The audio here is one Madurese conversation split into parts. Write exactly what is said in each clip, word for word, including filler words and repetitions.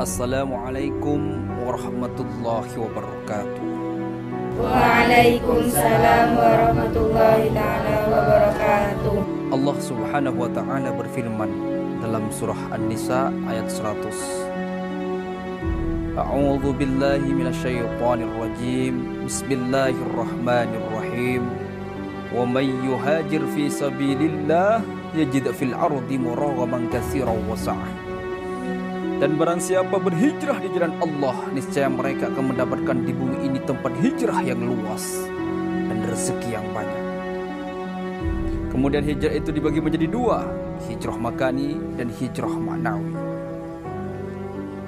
Assalamualaikum warahmatullahi wabarakatuh. Waalaikumsalam warahmatullahi taala wabarakatuh. Allah Subhanahu wa taala berfirman dalam surah An-Nisa ayat seratus. A'udzu billahi minasyaitonir rajim. Bismillahirrahmanirrahim. Wa may yuhajir fi sabilillah yajid fil ardi muragaman katsiran wa sa'ah. Dan barang siapa berhijrah di jalan Allah, niscaya mereka akan mendapatkan di bumi ini tempat hijrah yang luas dan rezeki yang banyak. Kemudian hijrah itu dibagi menjadi dua, hijrah makani dan hijrah ma'nawi.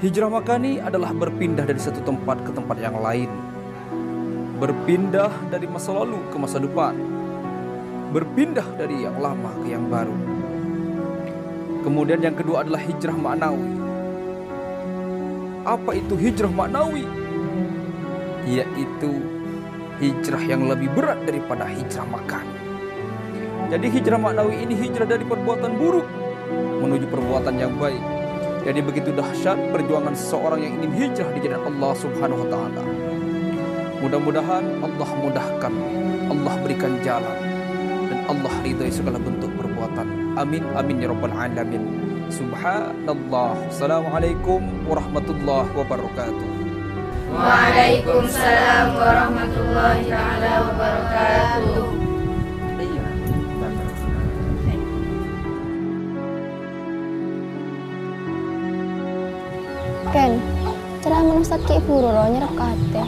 Hijrah makani adalah berpindah dari satu tempat ke tempat yang lain. Berpindah dari masa lalu ke masa depan. Berpindah dari yang lama ke yang baru. Kemudian yang kedua adalah hijrah ma'nawi. Apa itu hijrah ma'nawi? Yaitu hijrah yang lebih berat daripada hijrah makani. Jadi hijrah ma'nawi ini hijrah dari perbuatan buruk menuju perbuatan yang baik. Jadi begitu dahsyat perjuangan seseorang yang ingin hijrah di jalan Allah Subhanahu wa taala. Mudah-mudahan Allah mudahkan, Allah berikan jalan, dan Allah ridhoi segala bentuk perbuatan. Amin, amin ya rabbal alamin. Subhanallah. Assalamualaikum warahmatullahi wabarakatuh. Waalaikumsalam warahmatullahi taala wabarakatuh. Ken, cara manossa ghi' buru ro nyerrep ka atè.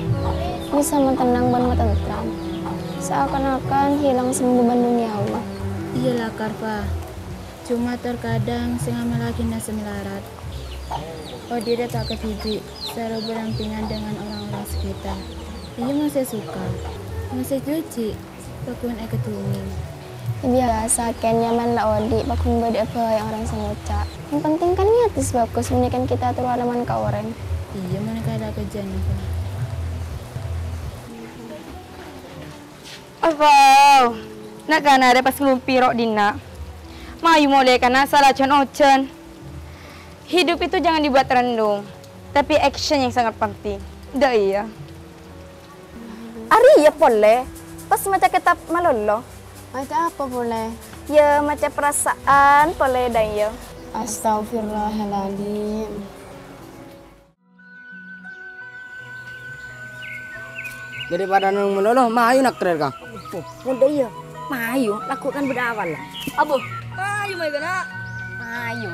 Bisa matennang bân matentram. Seakan-akan hilang semua beban duniawi. Iyâ la, Karfa. Coma terkadang sè ngamallaghi nassa malarat. Odi'na ta' kadhibi', selalu berdampingan dengan orang-orang sekitar. Iyâ, mon sè suka, mon sè jhujhi', paggun èkadhungèng. Biyasa, Ken, nyamana la odi', paggun bâdâ'â bhâi orèng sè ngoca'. Yang penting kan niat sè bagus, mènèkan kita toro' aleman ka orèng. Iyâ, mon kala kejjhân. Wow, na'-kana' rè pas ngalumpi ro' dinna'. Mayu molè kana' salajân ojhân. Hidup itu jangan dibuat renung, tapi action yang sangat penting. Dâ' iyâ. Arèya polè, pas maca kètab malolo. Maca apa polè? Yâ, maca perasaan polè, dâ' iyâ. Astagfirullahaladzim. Daripada neng malolo, mayu nakter ka. Mon dâ' iyâ, mayu, lagghu' kan bâdâ awal la. Abo, mayu, mayu kana'. Mayu.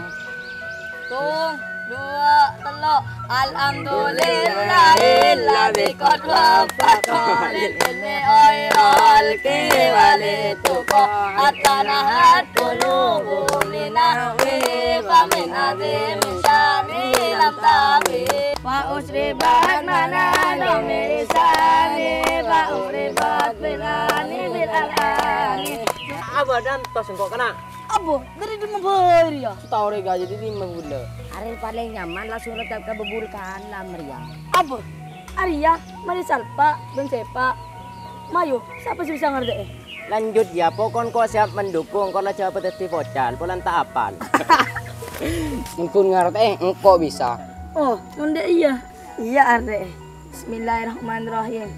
Tung, duwâ', tello'. Alhamdulillahilladzi qad waffaqana lil ilmi khairul kibali tuqa hatta nahat qulubu linahwi fa min azim sya'ni lam tabi. Fa usribat manalu mirisani, fa usribat bilani bil alani. Abâ' dantos engko' kana'. Abo, dâri dimma bâi rèya? Tao rè, Ka, jadi dimma ghulâ. Arè palèng nyaman langsung lecap ka bebul kalam rèya. Abo, arèya, marè salpa' bân sepa'. Mayu, sapa sè bisa ngartè'è? Lanjut, yâ, pokon ko' siap mendukung, ko' la jhâ' dhâddhi pocal, polana ta' apal. Mon ghun ngartè'è, engko' bisa. Oh, mon dâ' iyâ. Iyâ, arè. Bismillahirrahmanirrahim.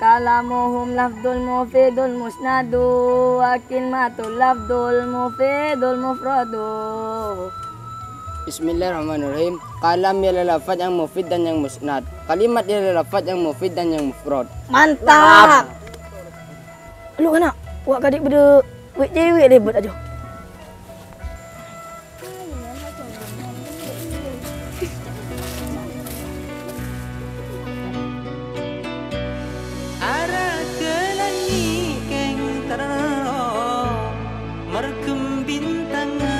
Kalamuhum lafdul mufidul musnadu, wa kilmatul lafdul mufidul mufradu. Bismillahirrahmanirrahim. Kalam ialah lafaz yang mufid dan yang musnad. Kalimat ialah lafaz yang mufid dan yang mufrad. Mantap. Lu kana', wa' kadhi' bâdâ we' cewek lebet aja. Aragâ langngè' kèng terro, mergem bintangan.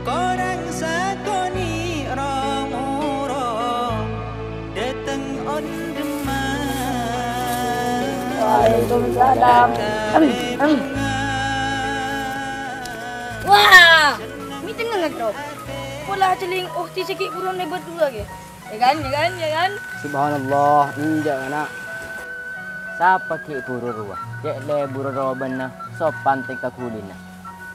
Korang sakonè' ro-moro, dâteng ondhemman. Waalaikumsalam. Em, em. Wah, mètèng nengè, Bro. Pola celing, oh, ti siki burung lebat dua, ge. Ya kan, ya kan, ya kan? Subhanallah, enjâ', ana'. Sapa ghi' buru rowa? Cè' lebur rowa bânna, sopan tèngka ghulina.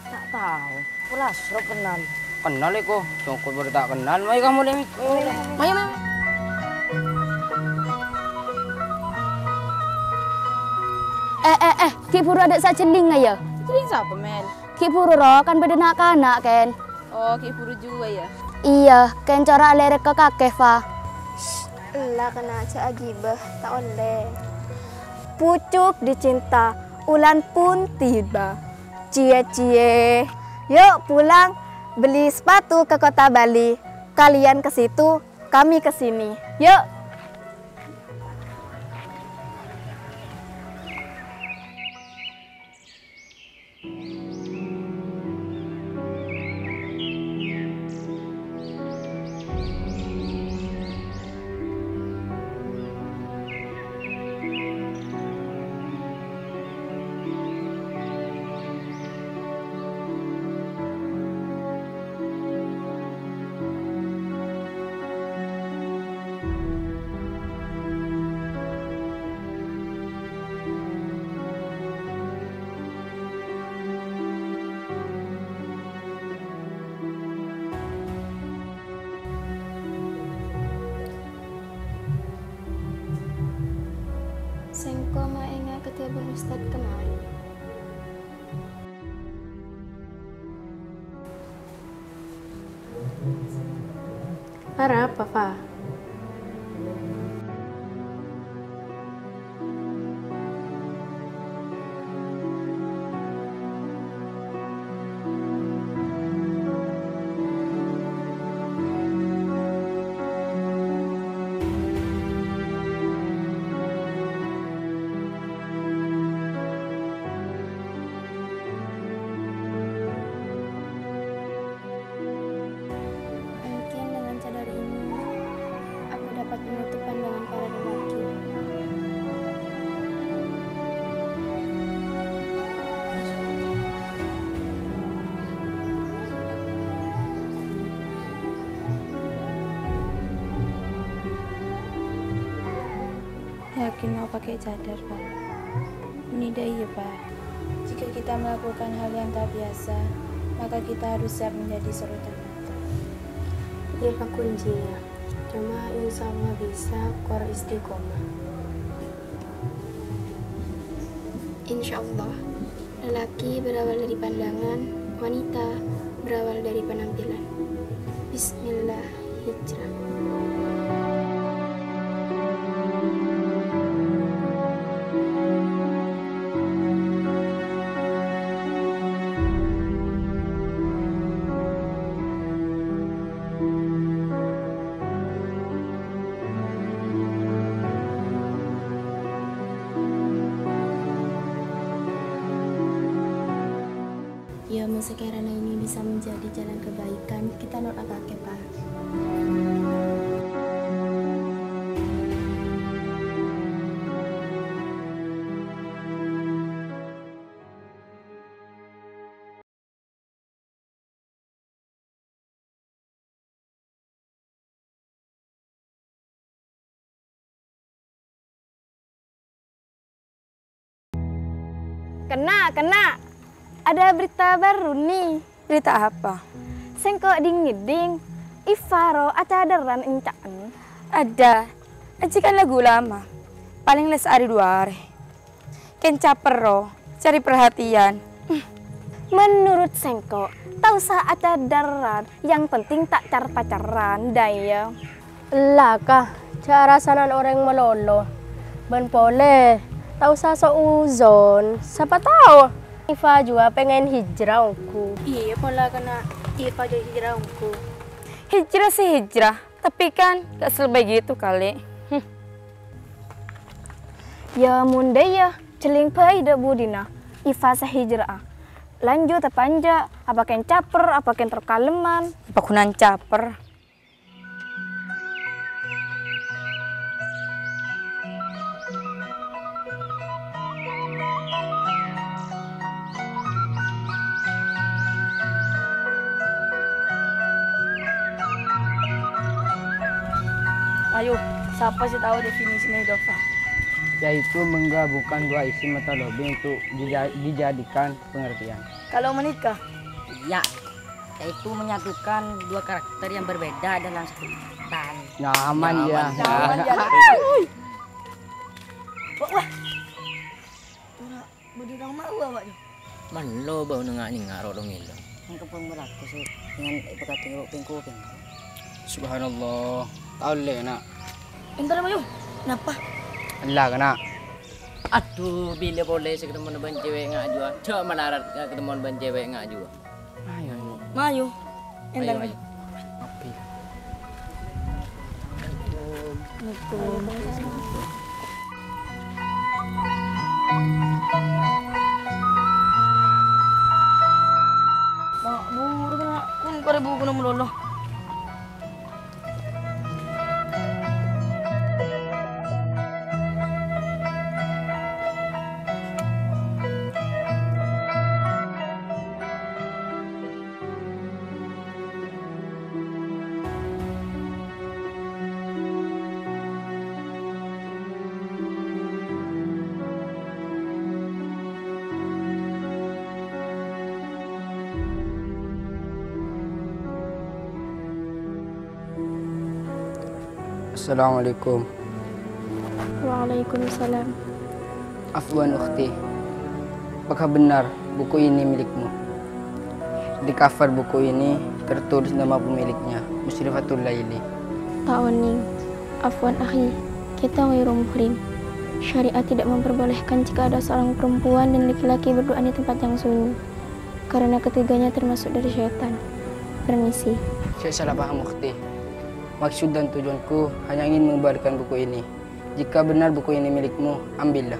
Ta' tao, pola asro kenal. Kennal èko, songko' bâri' ta' kennal. Mayu kamu, Lemi. Mayu, mayu. Mayu, mayu. Eh, eh, eh, ghi' buru adâ' sajhellingnga, yâ. Sajhelling sapa, Mel? Ghi' buru, ro, kan bâdâ na'-kana', Ken. Oh, ghi' buru jiyâ, yâ? Iyâ, Ken cora' alèrèk ka kakè, Fa. Ella, kèng jhâ' aghibâ, ta' ollè. Pucuk dicinta, ulan pun tiba. Cie-cie. Yuk pulang, beli sepatu ke Kota Bali. Kalian ke situ, kami ke sini. Yuk. Sèngko' maènga' keterangan Ustadz kemarin. Arapa, Fa? Mungkin dengan cadar ini, aku dapat menutup pandangan para lelaki. Yakin mau pakai cadar, Pak? Ini dah iya, Pak. Jika kita melakukan hal yang tak biasa, maka kita harus siap menjadi sorotan mata. Iya, Pak, kuncinya. Cuma insya Allah bisa, kor istiqomah. Insya Allah. Lelaki berawal dari pandangan, wanita berawal dari penampilan. Bismillah, hijrah. Ya, mon sakèrana ini bisa menjadi jalan kebaikan, kita do'akake, Pak. Kèng, kèng. Ada berita baru, nih. Berita apa? Sèngko' ding-ngèdding, Iva ro acadarran ènca'en. Ada. Ajjhi kan lagu lama. Palèng la saarè du arè. Kèng caper ro, cari perhatian. Menurut sèngko', ta' osa acadarran, yang penting ta' car-pacarran, dâ' iyâ. Ella, Ka, jhâ' arasanan orèng malolo. Bân polè, ta' osa so'uzon, sapa tao Iva jiyâ pèngèn hijrah ongghu. Iyâ pola, kèng, Iva jiyâ hijrah ongghu. Hijrah sih hijrah, tapi kan gak selalu begitu kali. Hmm. Ya, mon dâ' iyâ, jhelling bhâi dâ' budina, Iva sè hijra'a. Lanjut apa enjâ', apa kèng caper, apa kèng terkaleman. Apa ghunana caper? Ayo, sapa sè tao definisina idhofah? Yaitu menggabungkan dua isim atau lebih untuk dija-, dijadikan pengertian. Kalau menikah? Iya. Yaitu menyatukan dua karakter yang berbeda dalam satu ikatan. Nyaman, ya. Nyaman, ya. Wah, wah. Ora bâdâ rang mau awak, ya. Malolo bâ'na nga'-nyenga' ro-, ro-, ngèlo. Engko' pon berlaku sih dengan ibu kata ro-, pengko-pengko. Subhanallah. Taolle, Nak. Entar, Mayu. Napa? Ella, Nak. Adhu, bilâ polè sè katemmo bân cewek nga' jhuwa? Jhâ' malarat katemmo bân cewek nga' jhuwa. Ayo, ayo. Mayu. Ayo, entar. Ayo. Ngopi. Mak, buru kèna. Kun parè bukuna malolo. Assalamualaikum. Waalaikumsalam. Afwan, ukhti. Apakah benar buku ini milikmu? Di cover buku ini tertulis nama pemiliknya, Musrifatul Laili. Ta' onèng. Afwan, akhi. Kita ghairu muhrim. Syariat tidak memperbolehkan jika ada seorang perempuan dan laki-laki berduaan di tempat yang sunyi. Karena ketiganya termasuk dari syaitan. Permisi. Saya salah paham, ukhti. Maksud dan tujuanku hanya ingin mengembalikan buku ini. Jika benar buku ini milikmu, ambillah.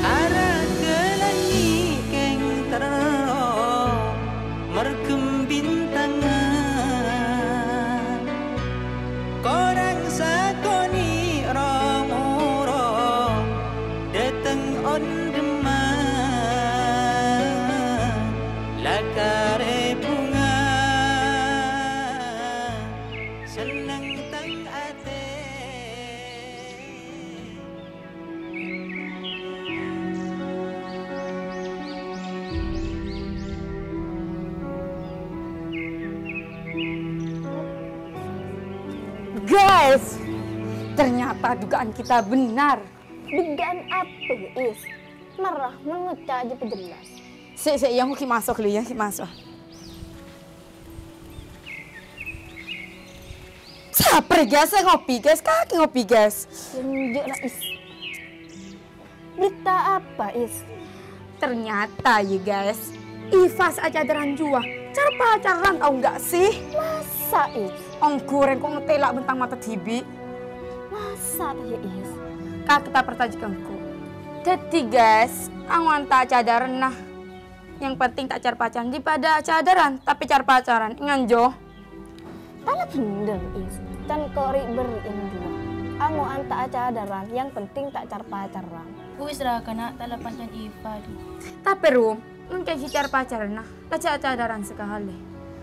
Arapa langnge' keng terro mergem bintangan. Korang sakonè' ro-moro dâteng onḍhemman, lakare bhunga senneng tang atè. Guys, ternyata dugaan kita benar. Dugaan apa, Is? Marah mengucap aja pejelas. Sik, sik, ya, engko' ghi' maso' ghâllu, ya, ghi' maso'. Sabar, guys, saya ngopi, guys. Kakè ngopi, guys. Lanjut lah, Is. Berita apa, Is? Ternyata, ya, guys, Iva sè acadhârân jhuwa car-pacaran, tao nggak sih? Masa, Is? Ongghu rèng ko' ngatèla' bân tang mata dhibi'. Masa, ya, Is? Kakè ta' parcajâ ka engko'. Dhâddhi, guys, angowan ta' acadhârân, nah. Yang penting ta' car-pacaran, daripada acadhârân, tapè car-pacaran, èngan, Jo? Tala bhender, Is. Can ko' ri'-berri'en jhuwa. Angowan ta' acadhârân, yang penting ta' car-pacaran. Wis ra, kana', tala pancen Iva, Du. Tapè, Rum, mon ca'na car-pacaran, la jhâ' acadhârân sakalè.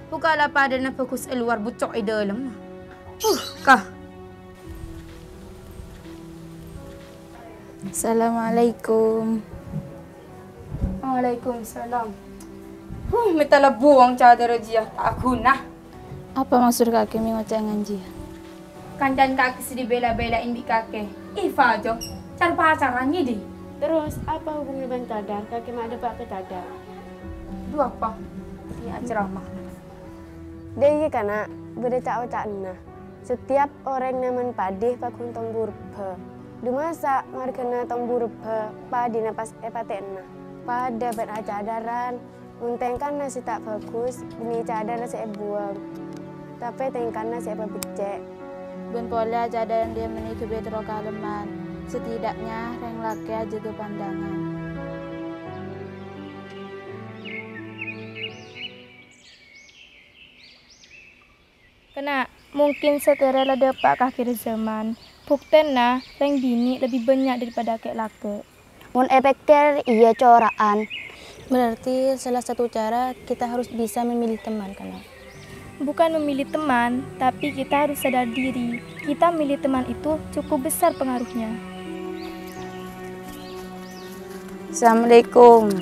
Buka la padâna bhâghus è lowar, bucco' è dâlem. Huh, kah. Assalamualaikum. Waalaikumsalam. Huh, mè' ta' la buwâng cadhârra jiyâ, ta' ghuna. Apa maksud kakè mè' ngoca' èngan jiyâ? Kancana kakè sè èbela-belaè bi' kakè. Iva, Jo, car-pacaran ngèdhing. Terus, apa hubungannya bân cadhâr? Kakè ma' dâpa' ka cadhâr. Dhu apa? Iyâ, ceramah. Dâ' iyâ, kana', bâdâ ca'-oca'na. Setiap orèng nèman padhi paghun tong-burebbhâ. Dhu masa' marghâna tong-burebbhâ padhina pas èpatè'ana? Padâ bân acadhârân, mon tèngkana sè ta' bhâghus, bânnè cadhâr sè èbuwâng, tapè tèngkana sè èpabeccè'. Bân polè acadhârân rèya mènè ghâbây terro kalemman, setidaknya rèng lakè' ajâgâ pandangan. Kana', mungkin satèya la dâpa' ka akhir zaman. Buktèna, rèng binè' lebbi bânnya' daripada kè'-lakè'. Mon èpèkkèr, iyâ cora'an. Berarti salah satu cara kita harus bisa memilih teman, kana'. Bukan memilih teman, tapi kita harus sadar diri. Kita milih teman itu cukup besar pengaruhnya. Assalamualaikum.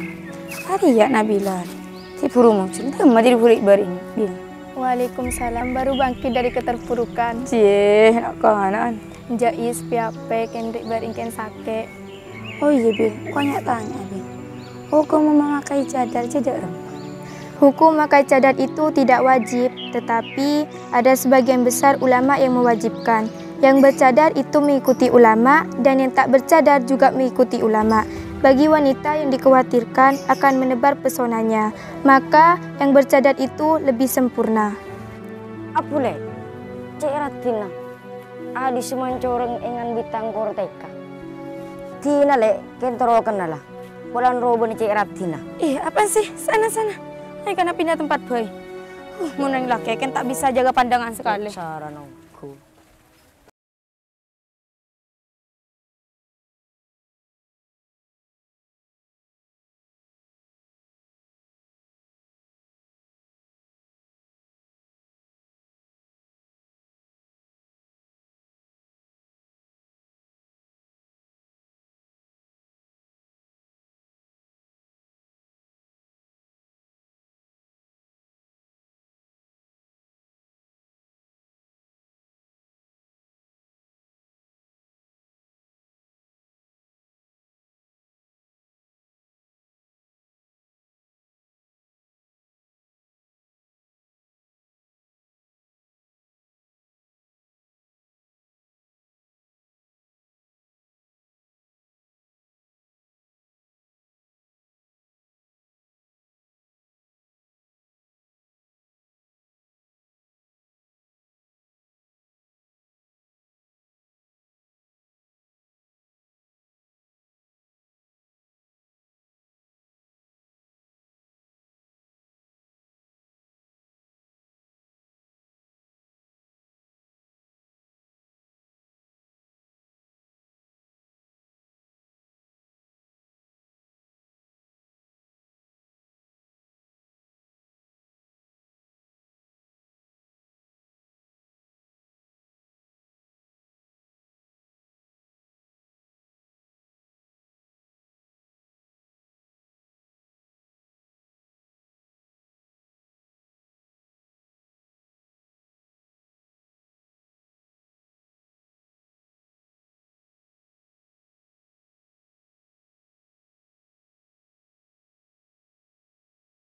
Arèya' Nabila. Sè buru mojhur, dâ'emma dâri bhuru bâri' ini, Bil? Waalaikumsalam, baru bangkit dari keterpurukan. Ciè, na'-kana'an. Jâ' is, pè-apè, kèng rè' bâri' kèng sakè'. Oh iyâ, Bil, engko' nya-tanya, Bil. Hukum memakai cadar jâ' dâ'remma? Hukum memakai cadar itu tidak wajib, tetapi ada sebagian besar ulama yang mewajibkan. Yang bercadar itu mengikuti ulama, dan yang tak bercadar juga mengikuti ulama. Bagi wanita yang dikhawatirkan akan menebar pesonanya, maka yang bercadar itu lebih sempurna. Abbhu, Lè', cè' raddhinna. Adi' sè mancoreng èngan bintang korteka. Dina, Lè', kèng toro' kennala. Polana robâna cè' raddhinna. Ih, apa sih? Sana, sana. Ayo, kana pindah tempat bhâi. Uh, mon orèng lakè' kan tak bisa jaga pandangan sekali. Sarana.